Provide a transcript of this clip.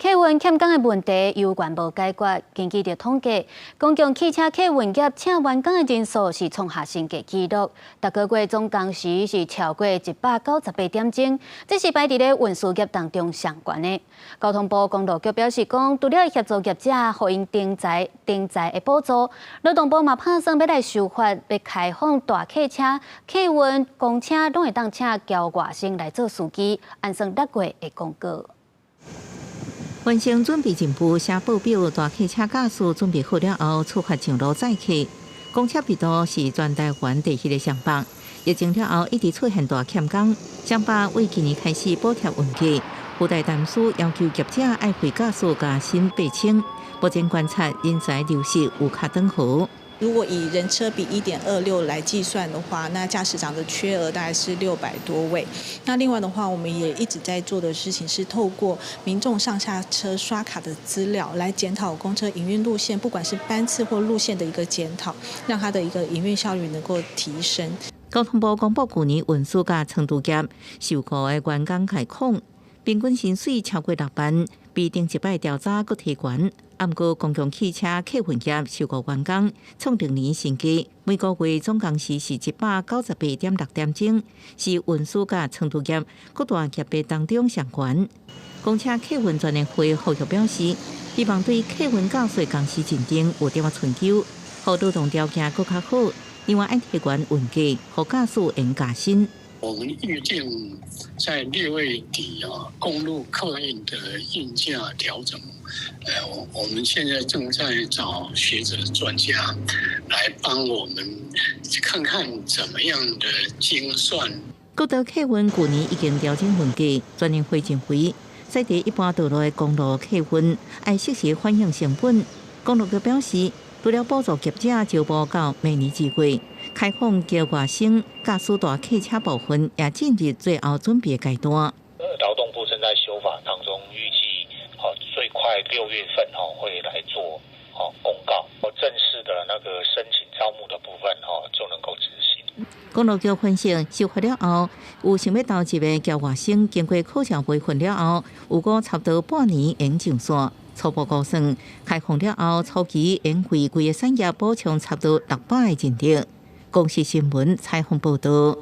客運欠工的問題猶原無解決。根據著統計，公共汽車客運業請員工的人數是創下新低紀錄，逐個月總工時是超過198點鐘，這是排佇咧運輸業當中上懸的。交通部公路局表示講，除了協助業者予𪜶徵才徵才的補助，勞動部嘛拍算欲來修法，欲開放大客車、客運、公車攏會當請僑外生來做司機，按算6月會公告。完成準備進步，寫報表，大客車駕駛準備好了後，出發上路載客。公車密度是全台灣第彼个雙北。疫情了後一直出現大欠工，雙北為今年開始補貼運價，附帶同時要求業者愛為駕駛加薪8000。目前觀察人才流失有較轉好。如果以人車比1.26來計算的話，那駕駛長的缺額大概是600多位。那另外的話，我們也一直在做的事情是透過民眾上下車刷卡的資料來檢討公車營運路線，不管是班次或路線的一個檢討，讓它的一個營運效率能夠提升。交通部公布舊年運輸佮長途業受僱的員工概況，平均薪水超過6萬，比頂一擺調查閣提懸。毋過公共汽車客運業受僱員工創歷年新低，每個月總工時是198.6點鐘，是運輸佮長途業各大業別當中上懸。公車客運全聯會呼籲表示，希望對客運駕駛工時認定有點仔春秋，予勞動條件閣較好。另外，愛提懸運價，予駕駛會加薪。我們預定在6月底啊，公路客運的運價調整，我們現在正在找學者專家來幫我們看看怎麼樣的精算。國道客運舊年已經調整運價，全聯會認為，駛佇一般道路的公路客運愛適時反映成本。公路局表示，除了補助業者招募到明年2月，開放僑外生駕駛大客車部分也進入最後準備階段。勞動部正在修法當中，預計最快6月份會來做公告，正式的那個申請招募的部分就能夠執行。公路局分析，修法了後，有想欲投入的僑外生，經過考試培訓了後，預估差不多半年會上線。初步估算，開放了後，初期會為規个產業補充差不多600個人力。公視新聞採訪報道。